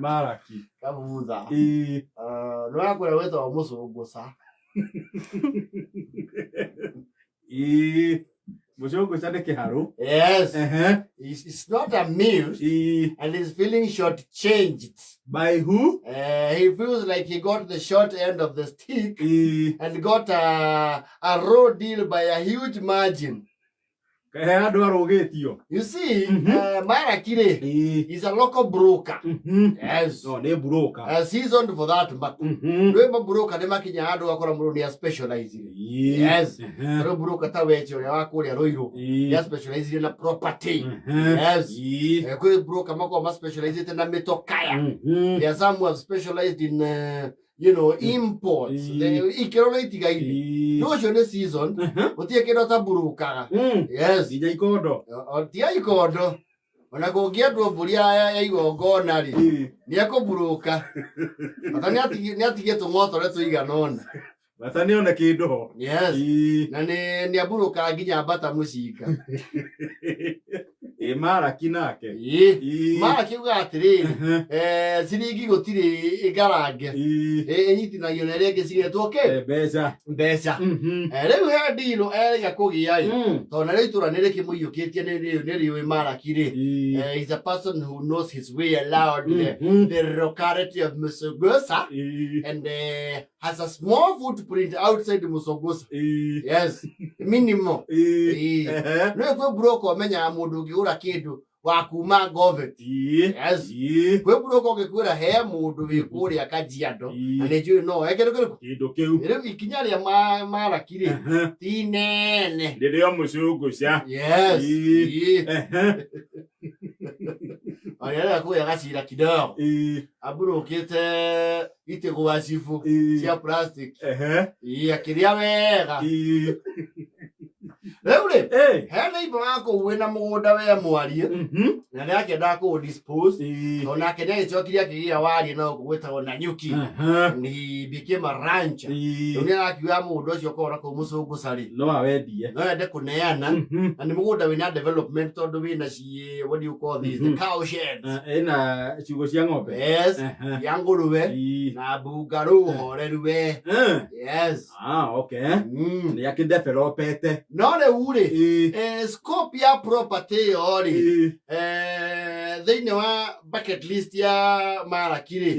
Maraki. Kabutha. Ĩĩ. Nĩ wakũrĩa wĩtagwo mũcũngũca. Ĩĩ. Mũcũngũca nĩ kĩharũ. Yes. Ehe. He's not amused Ĩĩ. and is feeling shortchanged. By who? He feels like he got the short end of the stick Ĩĩ. and got a raw deal by a huge margin. He handũ arũgĩtio. You see, Mhm. Maraki rĩ, Ĩĩ. is a local broker. Mhm. Yes. No, nĩ broker. Seasoned for that matter. Mhm. Rwĩ mabroker nĩ makinya handũ ũgakora mũndũ nĩ specialize. Ĩĩ. Yes. Ehe. Rĩu broker ta Weche ũrĩa wa kũrĩa Ruiru Ĩĩ. nĩ specialize na property. Mhm. Yes. Ĩĩ. Kwĩ broker makoragwo ma specialized na mĩtokaya. Mhm. There are some who have specialized in imports. Ĩĩ. Ikĩro nĩ itigaine. Ĩĩ. Rĩu ũcio nĩ season, Mhm. gũtirĩ kĩndũ ataburukaga. Yes. Nginya ikondo. Tiga ikondo. Ona kũngĩendwo mbũri ya igongona rĩ, Ĩĩ. nĩ ekũburuka. Bata nĩ atigie tũng'otore tũigana ũna. Bata nĩ one kĩndũ ho. Yes. Ĩĩ. Na nĩ aburukaga nginya mbata mũcinga. Ĩ Maraki nake. Ĩĩ. Ĩĩ. Marakiuga atĩrĩrĩ, Ehe. ciringi gũtirĩ ĩngarange. Ĩĩ. Ĩnyitithanagio na ĩrĩa ĩngĩ cigetwo kĩ? Mbeca. Mbeca. Mhm. Rĩu he ndirũ erĩga kũgĩa ĩ. Tondũ narĩo itũra nĩ rĩkĩmũiyũkĩtie nĩ rĩũĩ Maraki rĩ. Ĩĩ. He's a person who knows his way around the locality of Musogosa Ĩĩ. and has a small footprint outside Musogosa. Ĩĩ. Yes, minimal. Ĩĩ. Ĩĩ. Ehe. Nĩ kwĩ broker ũmenyaga mũndũ ũngĩgũra kĩndũ wa kuma Govet. Ĩĩ. Yes. Ĩĩ. Kwĩ broker ũngĩkwĩra he mũndũ wĩ kũrĩa Kajiado Ĩĩ. na nĩ njũĩ no eke kĩndũ kĩrĩkũ. Kĩndũ kĩu. Rĩu ikinya rĩa Maraki rĩ Ehe. ti inene. Rĩrĩa mũcũngũca. Yes. Ĩĩ. Ĩĩ. Ehe. Ona arĩa kũgĩa gacira kidogo. Ĩĩ. Aburũkĩte itĩ gwa cibũ Ĩĩ. cia plastic. Ehe. Ĩĩ, akĩrĩa wega. Ĩĩ. Rĩu rĩ, Ĩĩ. he neighbor wa kũu wĩna mũgũnda we mwarie na nĩ akĩendaga kũũ dispose Ĩĩ. tondũ nake nĩ agĩcokire akĩgĩa warie na gũkũ gwĩtagwo Nanyuki. Ehe. And he became a rancher. Ĩĩ. Rĩu nĩ arakiuga mũgũnda ũcio ũkorwo na kũu mũcũngũca rĩ, No awendie. no ende kũneana na nĩ mũgũnda wĩna development tondũ wĩna ciĩ what do you call this the cow sheds. Ĩna ciugũ cia ng'ombe. Yes. Ehe. Ya ngũrũwe Ĩĩ. na bungarũ horeru we. Eh. Yes. Ah, okay. Nĩ akĩdevelopete. No rĩu rĩ, Ĩĩ. scope ya property ĩyo rĩ, Ĩĩ. thĩinĩ wa bucket list ya Maraki rĩ,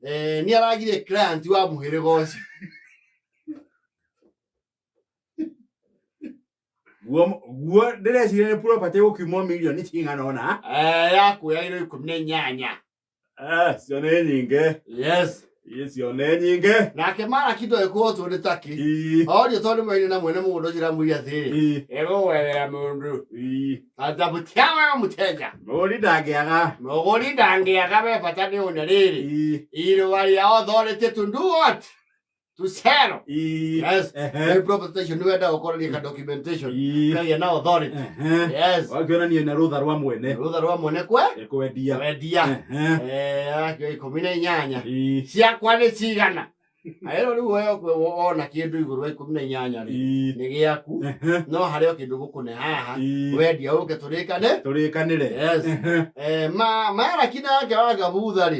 Ĩĩ. nĩ aragire client wa mũhĩrĩga ũcio. Guo ndĩreciria nĩ property gũkiumwo mirioni cigana ũna. Ya kuoya 18. Ah, cio nĩ nyingĩ. Yes. Icio nĩ nyingĩ. Nake Maraki ndoĩ kũhotwo nĩ takĩ. Ĩĩ. Orio tondũ maine na mwene mũgũnda ũcio aramwĩra atĩrĩrĩ, Ĩĩ. ĩgũgwethera mũndũ Ĩĩ. atabutia wa mũteja. Mũgũri ndangĩaga. Mũgũri ndangĩaga we bata nĩ one rĩrĩ. Ĩĩ. Irũa rĩa authority to do what? To sell. Ĩĩ. Yes. Ehe. Nĩ property icio nĩ wendaga ũkorwo ka documentation. Ĩĩ. Kagĩa na authority. Ehe. Yes. Wakĩonania na rũtha rwa mwene. Rũtha rwa mwene kwe? Kwendia. Wendia. Ehe. Akĩoya 18. Ĩĩ. Ciakwa nĩ cigana? Aĩro rĩu we wona kĩndũ igũrũ wa 18 rĩ, Ĩĩ. nĩ gĩaku. Ehe. No harĩ o kĩndũ gũkũne haha. Ĩĩ. Wendia ũke tũrĩkane. Tũrĩkanĩre. Yes. Ehe. Maraki nake wa Gabutha rĩ,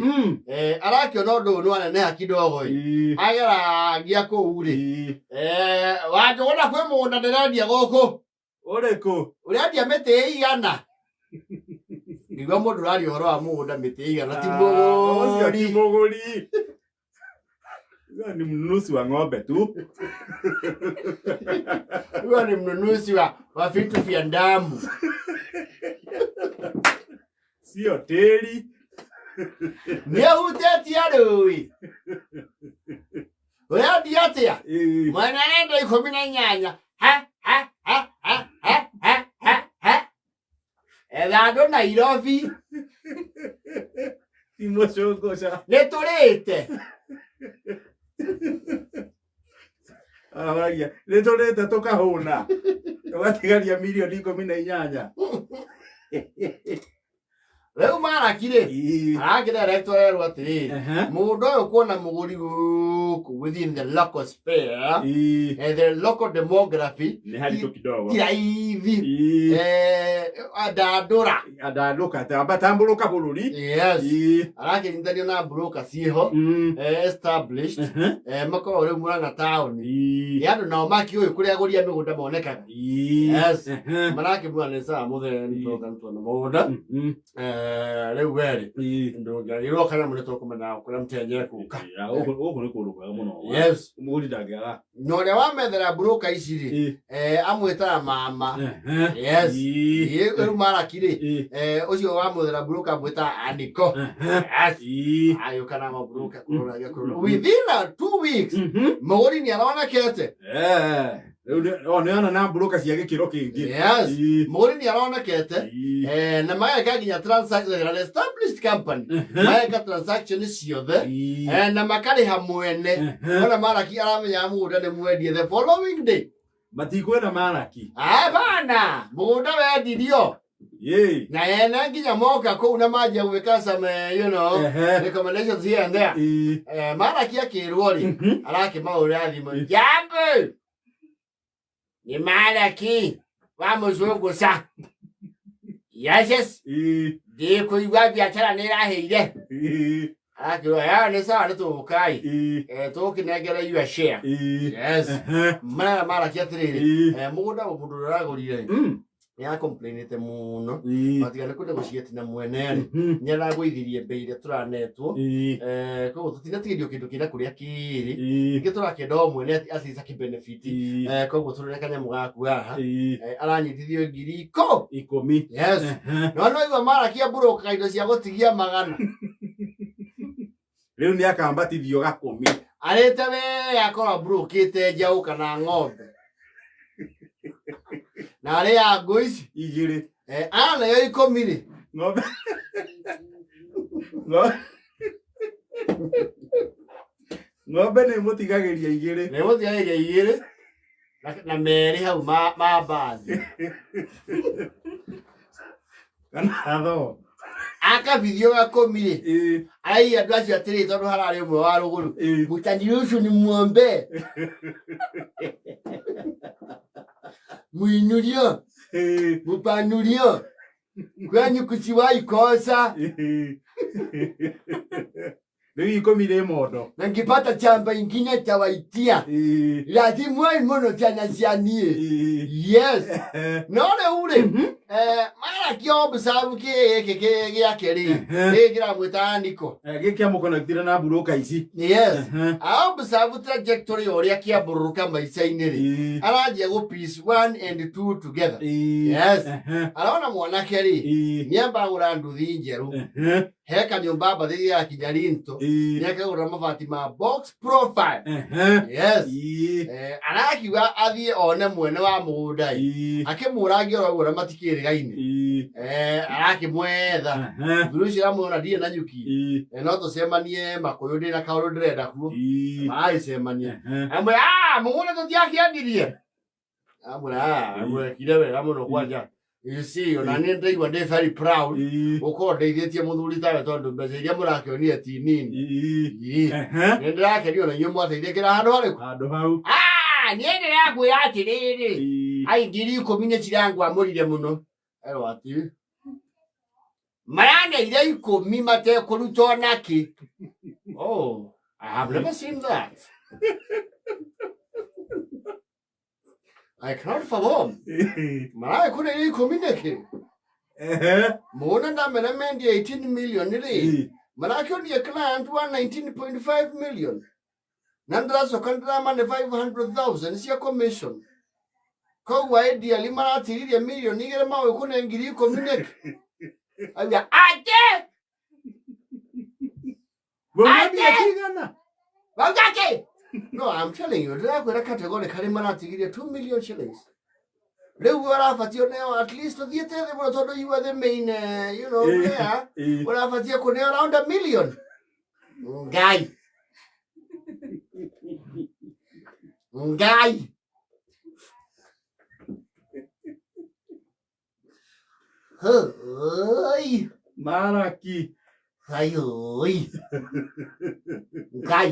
arakĩona ũndũ ũyũ nĩ waneneha kidogo ĩ. Ĩĩ. Ageragia kũu rĩ. Ĩĩ. Wanjũgũna kwĩ mũgũnda ndĩrendia gũkũ. Ũrĩkũ? Ũrendia mĩtĩ ĩigana? Nĩguo mũndũ ũraria ũhoro wa mũgũnda mĩtĩ ĩigana ti Ah, ũcio ti mũgũri. mũgũri. Huyo ni mnunuzi wa ng'ombe tu. Huyo ni mnunuzi wa vitu vya damu. Sio tĩri. Nĩahutĩtie rũĩ. Ũrendia atĩa? Ĩĩ. Mwene arenda 18. Ha, ha, ha, ha, ha, ha, ha, ha. Etha andũ Nairobi. Ti mũcũngũca. Nĩ tũrĩte. Aragia nĩ tũrĩte tũkahũna. Tũgatigaria mirioni 18. Rĩu Maraki rĩ Ĩĩ. arakĩdirectwo erwo atĩrĩrĩ, Ehe. mũgũnda ũyũ kuona mũgũri gũkũ within the local sphere, Ĩĩ. the local demography, Nĩ haritũ kidogo. ti raithi. Ĩĩ. Andandũra. Andandũka tamba tambũrũka bũrũri. Yes. Ĩĩ. Arakĩnyitithanio na broker ciĩho, established, Ehe. makoragwo rĩu Murang'a taũni. Ĩĩ. Nĩ andũ nao makĩũĩ kũrĩa agũri a mĩgũnda monekaga. Ĩĩ. Yes. Ehe. Marakĩmwĩra nĩ sawa mũthee, nĩ twoka nĩtuona mũgũnda. Rĩu werĩ Ĩĩ. ndũngĩagĩrwo kana mũno tũkũmenya kũrĩa mtenje kũka. Ya, gũkũ nĩ kũndũ kwega mũno. Yes. Mũgũri ndangĩaga. Na ũrĩa wamethera broker ici rĩ, Ĩĩ. amwĩtaga mama. Ehe. Yes. Ĩĩ. Ĩĩ, rĩu Maraki rĩ, Ĩĩ. ũcio wamwethera broker amwĩtaga Aniko. Ehe. Yes. Ĩĩ. Agĩũka na mabroker kũrora gĩa kũrora. Within a 2 weeks, mũgũri nĩ aronekete. Eh, rĩu o nĩ ona na broker cia gĩkĩro kĩngĩ. Yes. Ĩĩ. Mũgũri nĩ aronekete. Ĩĩ. Na mageka nginya transaction, an established company. Mageka transaction ciothe. Ĩĩ. Na makarĩha mwene. Ehe. Ona Maraki aramenya mũgũnda nĩ mwendie the following day. Matikwenda Maraki. Hapana, mũgũnda wendirio. Ĩĩ. Na ene nginya moka kũu na manjia gwĩka some, Ehe. recommendations here and there. Ĩĩ. Maraki akĩrwo rĩ, arakĩmahũrĩra thimũ. Jambo! Ni Maraki wa mũzũngũ ca. Yes, yes. Ĩĩ. Ndĩkũigua biacara nĩ ĩrahĩire. Ĩĩ. Arakĩrwo, "Ya, nĩ sawa nĩ tũgũkai. Ĩĩ. Tũgũkĩnengere your share." Ĩĩ. Yes. Ehe. Marera Maraki atĩrĩrĩ, Ĩĩ. mũgũnda mũndũ ũrĩa ũragũrire nĩ acomplainĩte mũno. Ĩĩ. Matiga nĩ kũnegotiate na mwene rĩ, nĩ aragũithirie mbei ĩrĩa tũranetwo. Ĩĩ. Koguo tũtinatigĩrio kĩndũ kĩna kũrĩa kĩrĩ. Ĩĩ. Ningĩ tũrakĩenda o mwene at least akĩbenefit. Ĩĩ. Koguo tũrore kanyamũ gaku haha. Ĩĩ. Aranyitithio ngiri ikũ. 10. Yes. Ehe. No no igua Maraki ambũrũkaga indo cia gũtigia magana. Rĩu nĩ akambatithio gakũmi. Arĩte we akorwo amburũkĩte njaũ kana ng'ombe. Na arĩa ngũ ici Igĩrĩ. Anayo 10 rĩ. Ng'ombe. Ng'ombe nĩ mũtigagĩria igĩrĩ. Nĩ mũtigagĩria igĩrĩ na merĩ hau ma mbathi. Kana thoo. Akabithio gakũmi rĩ. Ĩĩ. Ai andũ acio atĩrĩ tondũ hararĩ ũmwe wa rũgũrũ. Ĩĩ. Mtaniruhusu ni muombe. Muinurio, Ĩĩ. mupanurio. Kwenyu kusiwahi kosa. Ĩĩ. Rĩu 10 rĩ mondo. Na ngipata chamba ingine tawaitia. Ĩĩ. Lazima muno ciana cia niĩ. Ĩĩ. Yes. Ehe. No rĩu rĩ, Maraki observe kĩ gĩkĩ gĩake rĩ, Ehe. gĩkĩ kĩramwĩta Niko. Gĩkĩ amũconnectire na broker ici. Yes. Ehe. Observe trajectory ũrĩa kĩambũrũrũka maica-inĩ rĩ. Ĩĩ. Aranjia gũ piece one and two together. Ĩĩ. Yes. Ehe. Arona mwanake rĩ, Ĩĩ. nĩamba agũra nduthi njerũ, Ehe. he kanyũmba mbathĩ gakinya rinto, Ĩĩ. nĩakagũra mabati ma box profile. Ehe. Yes. Ĩĩ. Arakiuga athiĩ one mwene wa mũgũnda ĩ. Ĩĩ. Akĩmũrangia oro ũguo na matikĩrĩgaine. Ĩĩ. Arakĩmwetha. Ehe. Mũthuri ũcio aramwĩra ndirĩ na nyuki. Ĩĩ. No tũcemanie Makũyũ ndĩ na kaũndũ ndĩrenda kuo. Ĩĩ. Maragĩcemania. Ehe. Amwĩra, "Ah, mũgũnda tũtiakĩendirie." Amwĩra, "Ah, mwekire wega mũno kwanja. You see, ona niĩ ndaigua ndĩ very proud Ĩĩ. gũkorwo ndeithĩtie mũthuri tawe tondũ mbeca iria mũrakĩonire ti nini." Ĩĩ. Ĩĩ. Ehe. Nĩ ndĩrakenio na inyuĩ mwateithĩkĩra handũ harĩkũ? Handũ hau. Ah, niĩ ndĩrakwĩra atĩrĩrĩ, Ĩĩ. ai 10,000 nĩ cirangwamũrire mũno. Erwo atĩ maraneire 10 matekũruta onakĩ. Oh, I have never seen that. I cannot fathom. Ĩĩ. Marakũneire 10 nĩkĩ? Ehe. Mũgũnda ndamera mendia 18 million rĩ, Ĩĩ. marakĩonia client wa 19.5 million. Na ndĩracoka ndĩramane 500,000 cia commission. Koguo ideally maratiririe mirioni 2 mawe kũne 10,000 nĩkĩ? Auga ate Wauma mbia cigana? Wauga atĩ? No, I'm telling you, ndĩrakwĩra category karĩ maratigirie 2 million shillings. Rĩu ũrabatio neo at least ũthiĩte thĩ mũno tondũ you are the main, player. Ĩĩ. Ũrabatie kũneo around a million. Ngai. Ngai. Hoi. Maraki. Ai Ngai.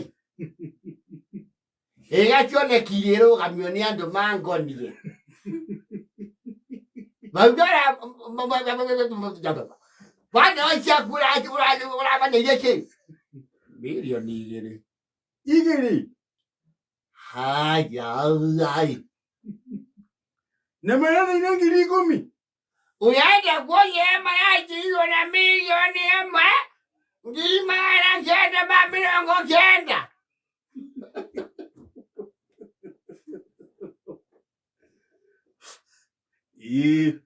Ĩgakĩonekire ĩrũgamio nĩ andũ mangonire. Maugara wana ciaku ũramanĩire kĩ? Mirioni 2. Igĩrĩ. Haya ai. Na maranĩire 10,000. Ũrenda kuoya ĩmwe ya njirwo na 1,990,000. Ĩĩ.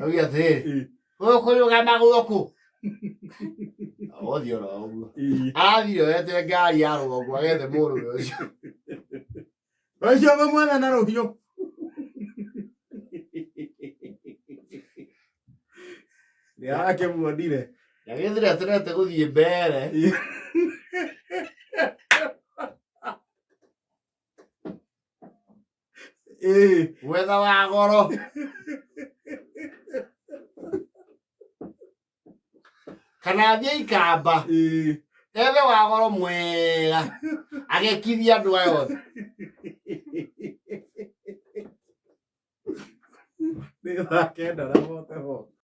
Auga atĩrĩrĩ, Ĩĩ. ũkũrũgama gũkũ. Ũthiĩ oro ũguo. Ĩĩ. Arathire oete ngari ya rũgongo agethe mũrũme ũcio. Ũcio mamwetha na rũhiũ. Nĩ arakĩmuonire. Agĩthire aterete gũthiĩ mbere. Ĩĩ. Ĩĩ. Gwetha wa goro. Kana athiĩ ikamba. Ĩĩ. Ethe wa goro mwega. Agekithia andũ aya othe. Nĩ 9:00 na bote bote.